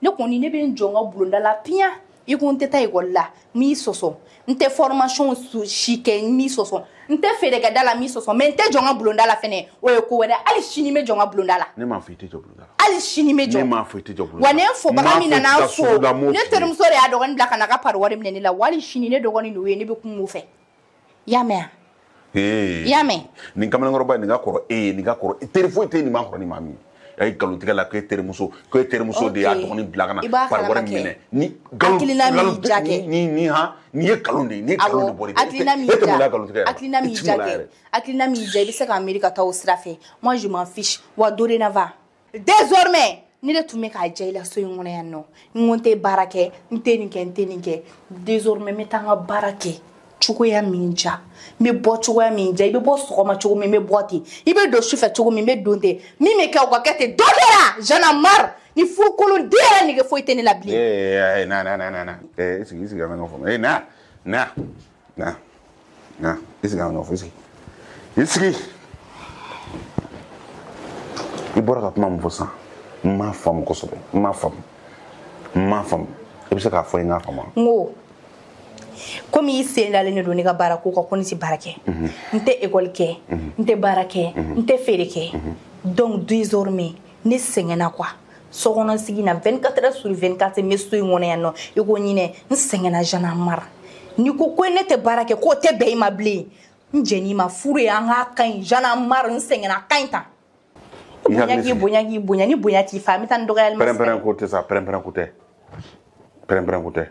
ne kɔni ne bɛ n jɔ n ka bulonda la piyan. I ko n tɛ taa ekɔli la n m'i sɔsɔ n tɛ formation si kɛ n m'i sɔsɔ n tɛ feerekɛda la n m'i sɔsɔ mais n tɛ jɔ n ka bulonda la fɛnɛ o ye ko wɛrɛ hali sini n bɛ jɔ n ka bulonda la. Ne m'a fɔ i tɛ jɔ bulonda la. Hali sini n bɛ jɔ. Ne m'a fɔ i tɛ jɔ bulonda la. Wa ne fobaga min nana n fo ne terimuso de y'a dɔgɔnin bila ka na ka pari wari minɛ ne la wa hali sini ne dɔgɔnin n'o ye ne bɛ kuma o fɛ i y'a mɛn wa. I y'a mɛn. Nin kamalenkɔrɔba nin ka kɔrɔ e ye nin ka kɔrɔ teri foyi tɛ yen nin man kɔrɔ ni maa min ye. A ye nkalontigɛ la k'e terimuso k'e terimuso de y'a dɔgɔnin bila ka na pari wari minɛ ni nkalon ni han nin ye nkalon de ye nin ye nkalon de bɔra e tɛ maloya nkalontigɛ yɛrɛ hakilina min ja kɛ hakilina min ja i bɛ se k'a miiri ka taa o sira fɛ moi je m'en fiche wa dorénavant désormais ne de tun bɛ k'a ja i la so in kɔnɔ yan nɔ n ko n tɛ baara kɛ n tɛ nin kɛ n tɛ nin kɛ désormais n bɛ taa n ka baara kɛ cogoya min ja n bɛ bɔ cogoya min ja i bɛ bɔ sɔgɔma cogo min n bɛ bɔ ten i bɛ don sufɛ cogo min n bɛ don ten min bɛ kɛ o ka kɛ ten dɔ kɛra j'en ai marre ni furukolon den yɛrɛ nege foyi tɛ ne la bilen. Ee na na na na na i sigi i sigi an ka ɲɔgɔn faamu na na na na i sigi an ka ɲɔgɔn faamu i sigi i sigi i bɔra ka kuma min fɔ sisan n m'a faamu kosɛbɛ n m'a faamu n m'a faamu i bɛ se k'a fɔ n k'a faamu. N ko. Komi i sen dalen de don ne ka baara ko kan ko ne tɛ baara kɛ n tɛ ekɔli kɛ n tɛ baara kɛ n tɛ feere kɛ donc désormais ne sɛgɛnna quoi sokɔnɔ sigi na 24 heures sur 24 n bɛ so in kɔnɔ yan nɔ i ko ɲinɛ n sɛgɛnna j'en ai marre n'i ko ko ne tɛ baara kɛ k'o tɛ bɛn i ma bilen n jɛn'i ma furu ye an k'a ka ɲi j'en ai marre n sɛgɛnna a ka ɲi tan. Bonya k'i bonya k'i bonya ni bonya t'i fa n bɛ taa ni dɔgɔyali ma. Pɛrɛn-pɛrɛn ko tɛ sa pɛrɛn-pɛrɛn ko tɛ pɛrɛn-pɛrɛn ko tɛ.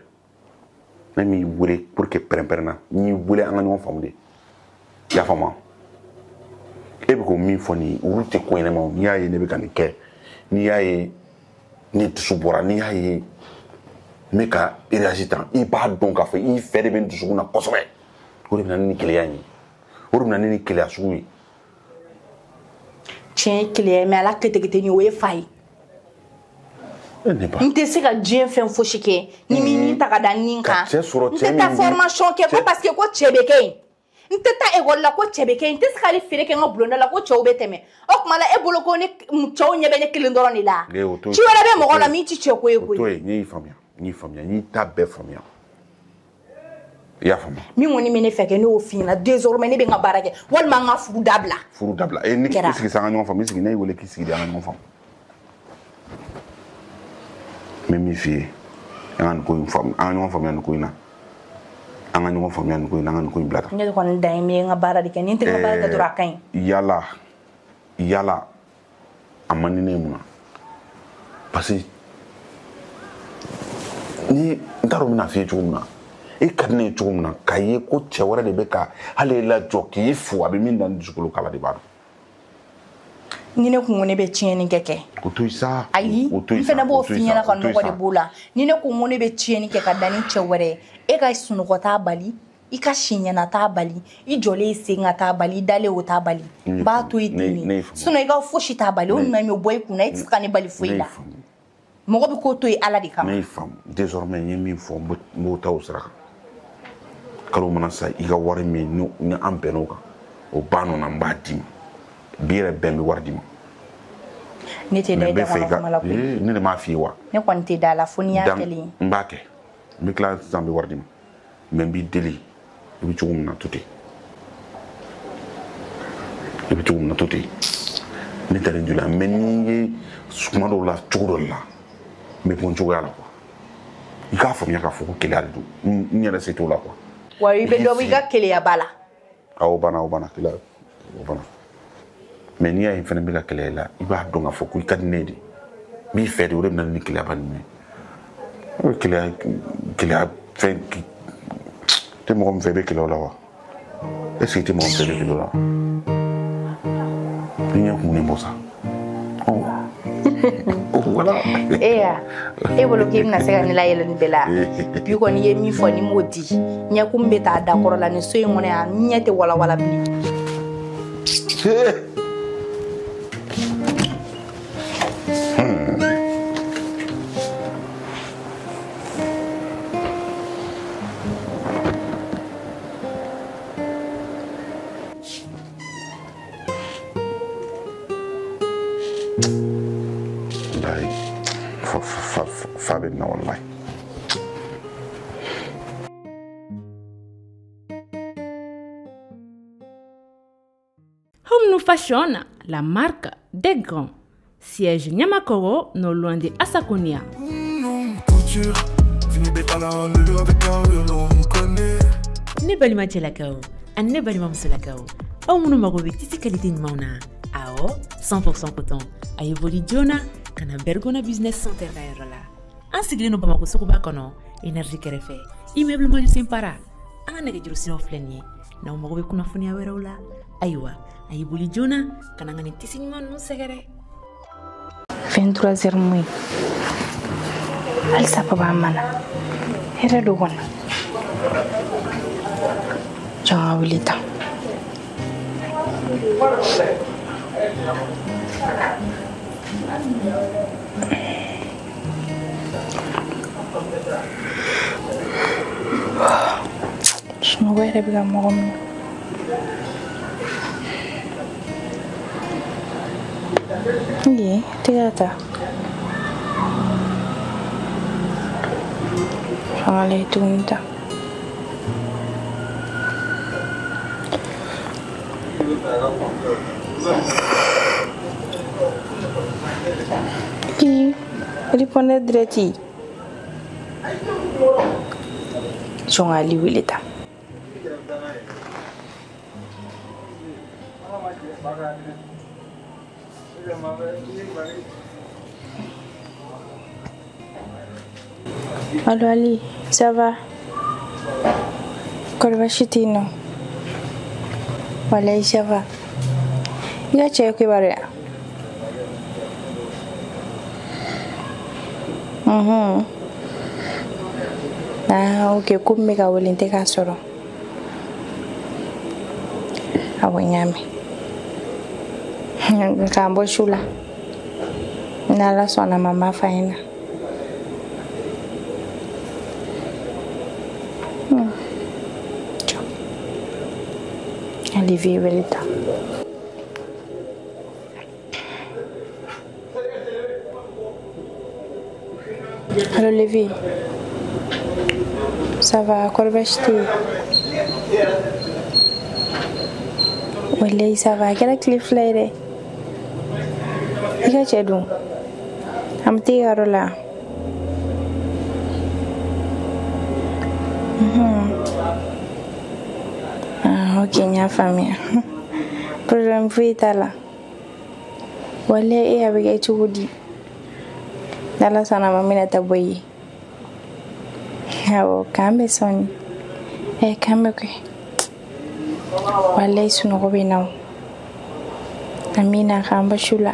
Ne m'i wele pour que pɛrɛn-pɛrɛn na n y'i wele an ka ɲɔgɔn faamu de i y'a faamu e bɛ k'o min fɔ nin ye olu tɛ ko ɲɛnama o n'i y'a ye ne bɛ ka nin kɛ n'i y'a ye ne dusu bɔra n'i y'a ye N bɛ ka réagir tan, i b'a dɔn k'a fɔ i fɛ de bɛ n dusukun na kosɛbɛ. O de bɛ na ni keleya in ye, o de bɛ na ni keleya sugu ye. Tiɲɛ ye keleya ye, mais ala keteketeni o ye fa ye. N tɛ se ka diɲɛ fɛn fosi kɛ ni min ni ta ka da nin kan. Cɛ sɔrɔ cɛ min, n tɛ taa formation kɛ ko parce que ko cɛ bɛ kɛ yen. N tɛ taa école la ko cɛ bɛ kɛ yen. N tɛ se k'ale feere kɛ n ka bulonda la ko cɛw bɛ tɛmɛ. O tuma la e bolo ko ne cɛw ɲɛ bɛ ne kelen dɔrɔn de la. Ci wɛrɛ bɛ mɔgɔ la min ti cɛ ko ye koyi. O to yen, n y'i faamuya, n y'i faamuya, n y'i ta bɛɛ faamuya. I y'a faamu. Min kɔni bɛ ne fɛ kɛ, ne y'o f'i ɲɛna. Désormais ne bɛ n ka baara kɛ walima n ka furu dabila. Furu dabila. E ni k'i sigi sa, an ka ɲɔgɔn faamu. I sigi, ne y'i wele k'i sigi de, an ka ɲɔgɔn faamu. N bɛ min f'i ye, an ka nin ko in faamu, an ka ɲɔgɔn faamuya nin ko in na. An ka ɲɔgɔn faamuya nin ko in na, an ka nin ko in bila tan. Ne kɔni dan ye min ye, n ka baara de kɛ. Ni n tɛ n ka baara kɛ dɔrɔn a ka ɲi. Yala a man di ne ye mun na? Parce que ni n t'a dɔn n bɛna f'i ye cogo min na, e ka di ne ye cogo min na, k'a ye ko cɛ wɛrɛ de bɛ ka hali e lajɔ k'i fo, a bɛ min da n dusukolo kala de b'a dɔn. Ni ne kun ko ne bɛ tiɲɛni kɛ. O to yen sa. Ayi, n fana b'o f'i ɲɛna ka nɔgɔ de b'o la. Ni ne ko n ko ne bɛ tiɲɛni kɛ ka da ni cɛ wɛrɛ ye, e ka sunɔgɔ t'a bali, i ka si ɲɛna t'a bali, i jɔlen sen ka t'a bali, i dalen o t'a bali. N b'a to yen ten de. Sinon i ka fosi t'a bali, o ɲuman bɛ bɔ i kunna, e tɛ se ka ne bali foyi la. Mɔgɔ bɛ ko to yen Ala de kama. Ne y'i faamu. Désormais n ye min fɔ, n b'o ta o sira kan. Kalo mana sa, i ka wari min ni an bɛnn'o kan, o ba nɔ na, n b'a d'i ma. Bi yɛrɛ bɛn bɛ wari d'i ma. Ne tɛ da i da kɔnɔ kuma la koyi. Ne de m'a f'i ye wa. Ne kɔni tɛ da la fo n'i y'a kɛlen ye. N b'a kɛ. N bɛ tila sisan, n bɛ wari d'i ma. Mais n b'i deli, i bɛ cogo min na to ten. I bɛ cogo min na to ten. Ne tɛ nin joli la, mais n'i ye kuma dɔw la cogo dɔ la, n bɛ bɔ n cogoya la quoi. I k'a faamuya k'a fɔ ko keleya de don. N yɛrɛ se t'o la quoi. Wa i bɛ dɔ bɔ i ka keleyaba la. Awɔ, o banna, o banna, keleya o banna. Mais n'i y'a ye fɛnɛ bɛ ka keleya i la, i b'a dɔn k'a fɔ ko i ka di ne ye de. N b'i fɛ de, o de bɛ na ni keleyaba ninnu ye. O ye keleya fɛn tɛ mɔgɔ min fɛ i bɛ keleya o la wa? Est ce que i tɛ mɔgɔ min fɛ i bɛ keleya o la? I ɲɛ kumunen bɔ sa. Voilà. E ya, e bolo k'i bɛna se ka ne layɛlɛ nin bɛɛ la. Bi kɔni i ye min fɔ ni m'o di, ɲɛkun bɛ taa da kɔrɔ la nin so in kɔnɔ yan, ɲɛ tɛ walawala bilen. Fa bɛ na walayi. Home Fashion, la marque des grands. Siège Nyamakoro, non loin de Asakonia. Ne balima cɛlakaw ani ne balima musolakaw, aw minnu mago bɛ tisi qualité ɲumanw na, awɔ 100% coton, a ye boli joona ka na Bergona Business Center ka yɔrɔ la. An sigilen don Bamakɔ suguba kɔnɔ, énergie kɛrɛfɛ, immeuble Majusen Para. An ka nɛgɛjuru siraw filɛ nin ye. N'aw mago bɛ kunnafoniya wɛrɛw la, ayiwa a ye boli joona ka na n ka nin tisi ɲuman ninnu sɛgɛrɛ. 23h moins. Halisa papa ma na. Hɛrɛ don kɔni. Jɔn ka wuli tan. Sunɔgɔ yɛrɛ bɛ ka mɔgɔ minɛ. Ye, tɛgɛ ta. Fanga la ye tuguni ta. Ki, répondez direct. Jɔn ka Ali wele ta. Allô Ali, ça va? Kɔri baasi tɛ yen nɔ? Walayi ça va. I ka cɛ ye kibaruya? Unhun. Ah, ok, ko n bɛ ka wele n tɛ k'a sɔrɔ. Awɔ, n y'a mɛn. K'an bɔ su la. N'Ala sɔnna ma n b'a f'a ɲɛna. Jɔ. Olivier wele ta. Allo Lévi. Ça va, kɔri baasi tɛ yen? Walayi ça va, a kɛra tile 2 ye dɛ. I ka cɛ dun? A ma t'e ka yɔrɔ la? Ah, ok, n y'a faamuya. Problème foyi t'a la. Walayi e a bɛ kɛ cogo di? N'Ala sɔnna ma n bɛna taa bɔ i ye. Awɔ, k'an bɛ sɔɔni. K'an bɛ kɛ. Walayi sunɔgɔ bɛ na o. Amina, k'an bɔ su la.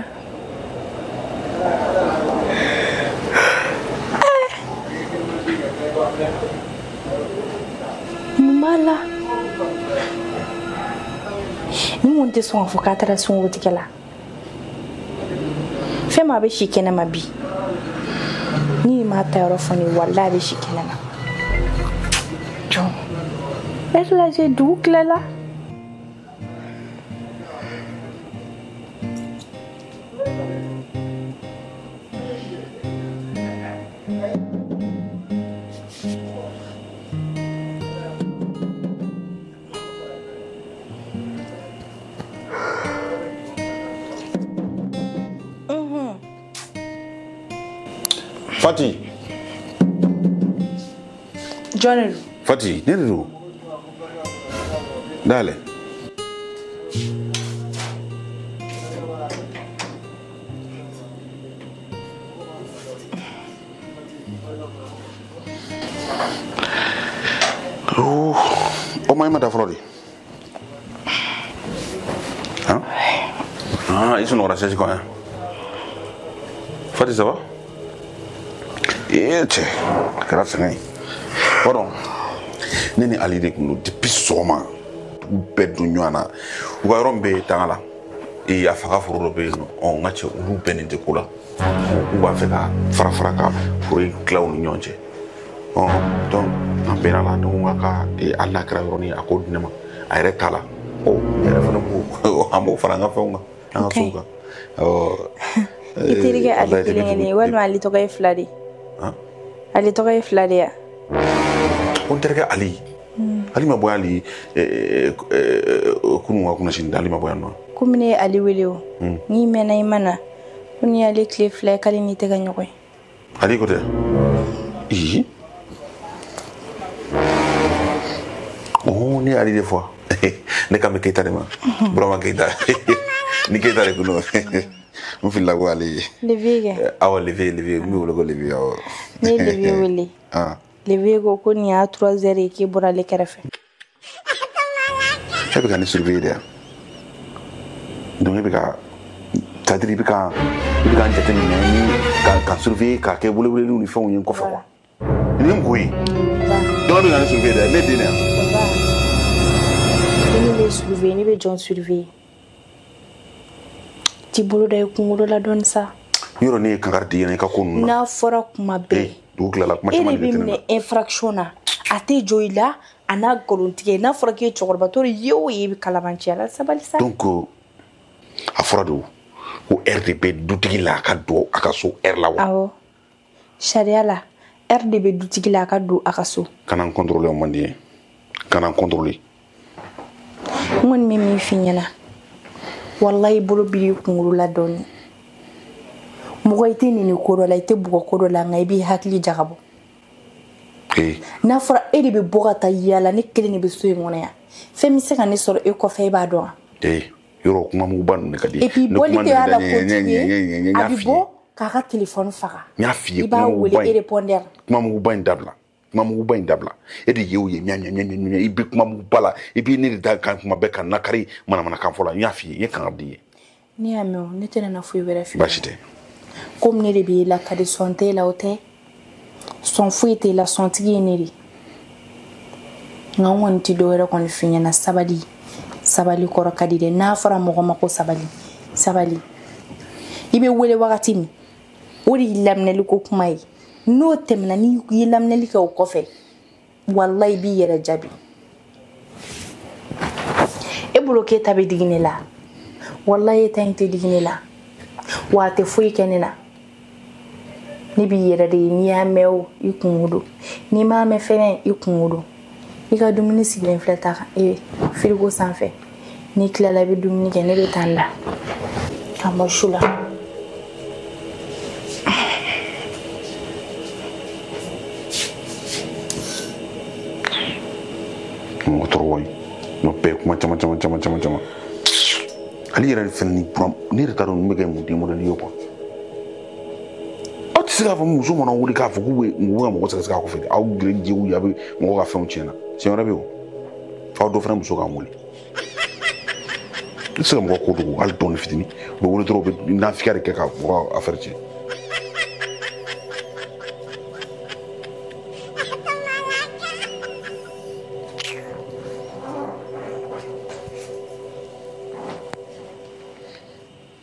Mun b'a la? Ni mun tɛ sɔn k'a fɔ k'a taara sunkurutigɛ la. Fɛn min a bɛ si kɛnɛma bi. Ni m'a ta yɔrɔ fɔ ne ye, walayi a bɛ si kɛnɛma. Jɔn. E lajɛ dugu tilala. Fati. Jɔn de don? Fati, ne de don. Dayɛlɛ. O ma i ma da fɔlɔ de? Han? Ah, i sunɔgɔra siège kɔnɔ yan. Fati, ça va? Eh cɛ, a kɛra sɛgɛn ye. Pardon, ne ni Ali de tun don depuis sɔgɔma. Dugu bɛɛ don ɲɔgɔn na. U ka yɔrɔ min bɛ tanga la, a fa ka foro dɔ bɛ yen nɔ. N ka cɛ, olu bɛnnen tɛ ko la. K'u b'a fɛ ka fara fara ka foro in tila u ni ɲɔgɔn cɛ. Donc an bɛnna la, ne ko n k'a ka hali n'a kɛra yɔrɔnin ye, a k'o di ne ma. A yɛrɛ t'a la. Ne yɛrɛ fana ko an b'o fara an ka fɛnw kan, an ka sow kan. I terikɛ Ali kelen kelen walima Ali tɔgɔ ye 2 de? Ale tɔgɔ ye 2 de ya? Ko n terikɛ Ali. Ali ma bɔ Ali kunun ka kunnasini Ali ma bɔ yan nɔ. Komi ne ye Ali wele o. N'i mɛnna i ma na. Ko ni y'ale tile 2 ye k'ale n'i tɛ ka ɲɔgɔn ye. Ali ko tɛ? Ihi. Ne ye Ali de fɔ. Ne kan bɛ Keyita de ma. Burama Keyita. Ni Keyita de kun don. N filila ko Ale ye. Levier kɛ? Awɔ, Levier, Levier. N bɛ wele ko Levier, awɔ. Ne ye Levier wele. Levier ko ko nin y'a 3 heures ye k'e bɔra ale kɛrɛfɛ. E bɛ ka ne surveiller de yan. Donc e bɛ ka, c'est à dire i bɛ ka n jateminɛ ni ka surveiller k'a kɛ weleweleliw ni fɛnw ye n kɔfɛ quoi. Nin ye mun ko ye? Donc e bɛ ka ne surveiller de yan, ne den de yan. Ne bɛ surveiller, ne bɛ jɔn surveiller? T'i bolo da i kunkolo la dɔɔni sa. Yɔrɔ ne ye kankari di ɲɛna i ka ko ninnu na. N'a fɔra kuma bɛɛ. Dugu tilala kuma caman de bɛ E de bɛ minɛ infraction na. A tɛ jɔ i la, a n'a nkalontigɛ. N'a fɔra k'e ye cɛkɔrɔbatɔ de ye o ye, i bɛ kalabanciya la, sabali sa. Donc a fɔra de ko heure de bɛ dutigi la a ka don a ka so heure la wa? Awɔ. Sariya la, heure de bɛ dutigi la a ka don a ka so. Kana n contrôler o man di n ye. Kana n contrôler. N kɔni bɛ min f'i ɲɛna. Walayi bolo b'i kunkolo la dɔɔni. Mɔgɔ i tɛ nɛni ko dɔ la, i tɛ bugɔ ko dɔ la, nka i b'i hakili jagabɔ. N'a fɔra e de bɛ bɔ ka taa yaala, ne kelen de bɛ so in kɔnɔ yan. Fɛn bɛ se ka ne sɔrɔ e kɔfɛ, e b'a dɔn wa? Yɔrɔ kuma muguba ninnu de ka di. Et puis bɔli tɛ y'a la kojugu ye, a bɛ bɔ k'a ka téléphone faga. N y'a f'i ye, i b'a wele e répondeur. Kuma muguba in dabila. Kuma muguba in dabila. E de ye o ye ɲa ɲa ɲa ɲa, i bɛ kuma muguba la, i bɛ ne de da kan kuma bɛɛ ka nakari manamanakan fɔ la. N y'a f'i ye, n ye kankari d'i ye. Ne y'a mɛn o, ne tɛna na foyi wɛrɛ f'i ye. Baasi tɛ. Komi ne de b'i lakari, sɔn t'e la o tɛ. Sɔn foyi t'e la, sɔntigi ye ne de. Nka n kɔni tɛ dɔwɛrɛ kɔni f'i ɲɛna, sabali. Sabali kɔrɔ ka di dɛ. N'a fɔra mɔgɔ ma ko sabali, sabali. I bɛ wele wagati min, o de y'i laminɛli ko kuma ye. N'o tɛmɛna, n'i ye laminɛli kɛ o kɔfɛ, walayi i b'i yɛrɛ jaabi. E bolo k'e ta bɛ digi ne la, walayi e ta in tɛ digi ne la, wa a tɛ foyi kɛ ne la. Ne b'i yɛrɛ de ye, n'i y'a mɛn o, i kungo don, n'i m'a mɛn fɛnɛ, i kungo don. I ka dumuni sigilen filɛ ta kan, e firigo sanfɛ. N'i tilala i bɛ dumuni kɛ, ne bɛ taa n da ka bɔ su la. Mɔgɔ tɔɔrɔ ye n'o bɛɛ kuma caman caman caman caman caman. Ale yɛrɛ fɛnɛ ni kuran, ne yɛrɛ t'a dɔn ninnu bɛ kɛ mun den modèle ye quoi. Aw tɛ se k'a fɔ muso mana wuli k'a fɔ k'u bɛ mɔgɔ ka mɔgɔ sɛgɛsɛgɛ a kɔfɛ, aw gere jiw a bɛ mɔgɔ ka fɛnw tiɲɛna. Siɲɛ wɛrɛ bɛ yen o, aw dɔ fana muso k'an wele. I tɛ se ka mɔgɔ ko dogo hali dɔɔni fitinin, u bɛ wele dɔrɔn u bɛ nafigiya de kɛ ka mɔgɔ affaire tiɲɛ.